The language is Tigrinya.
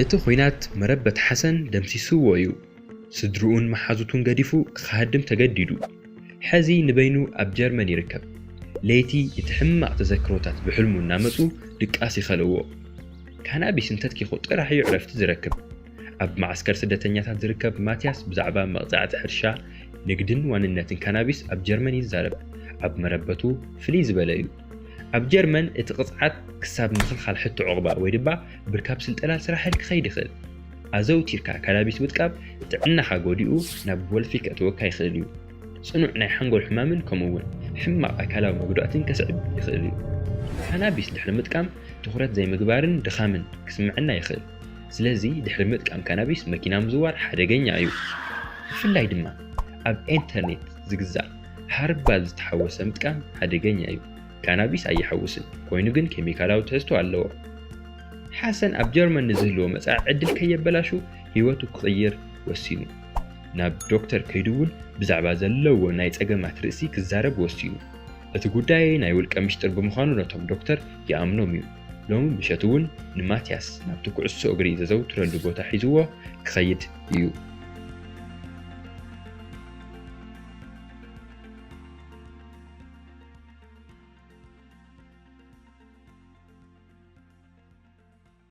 እቲ ኲናት መረበት ሓሰን ደምሲስዎ እዩ። ስድርኡን መሓዙቱን ገዲፉ ክሃድም ተገዲዱ። ሕዚ ንበይኑ ኣብ ጀርመን ይርከብ። ለይቲ እቲ ሕማቕ ተዘክሮታት ብሕልሙ እናመጹ ድቃስ ይኸልእዎ። ካናቢስ እንተትኪኹ ጥራሕ እዩ ዕረፍቲ ዝረክብ። ኣብ መዓስከር ስደተኛታት ዝርከብ ማትያስ ብዛዕባ መቕጻዕቲ ሕርሻ፣ ንግድን ዋንነትን ካናቢስ ኣብ ጀርመን ይዛረብ። ኣብ መረበቱ ፍልይ ዝበለ እዩ። ኣብ ጀርመን እቲ ቅጽዓት ክሳብ ምኽልኻል ሕቶ ዑቕባ ወይ ድማ ብርካብ ስልጠና ስራሕን ክኸይድ ይኽእል። ኣዘውቲርካ ካናቢስ ምጥቃም ጥዕናኻ ጎዲኡ ናብ ወልፊ ከእትወካ ይኽእል እዩ። ጽኑዕ ናይ ሓንጎል ሕማምን ከምኡ እውን ሕማቕ ኣካላዊ መጉዳእትን ከስዕብ ይኽእል እዩ። ካናቢስ ድሕሪ ምጥቃም ትኹረት ዘይምግባርን ድኻምን ክስምዐና ይኽእል። ስለዚ ድሕሪ ምጥቃም ካናቢስ መኪና ምዝዋር ሓደገኛ እዩ። ብፍላይ ድማ ኣብ ኢንተርኔት ዝግዛእ ሃርባል ዝተሓወሰ ምጥቃም ሓደገኛ እዩ። ካናቢስ ኣይሓውስን ኮይኑ ግን ኬሚካላዊ ትሕዝቶ ኣለዎ። ሓሰን ኣብ ጀርመን ንዝህልዎ መጻኢ ዕድል ከየበላሹ ህይወቱ ክቕይር ወሲኑ። ናብ ዶክተር ከይዱ እውን ብዛዕባ ዘለዎ ናይ ጸገማት ርእሲ ክዛረብ ወሲኑ። እቲ ጉዳይ ናይ ውልቀ ምሽጥር ብምዃኑ ነቶም ዶክተር ይኣምኖም እዩ። ሎሚ ምሸት እውን ንማትያስ ናብቲ ኩዕሶ እግሪ ዘዘውትረሉ ቦታ ሒዝዎ ክኸይድ እዩ።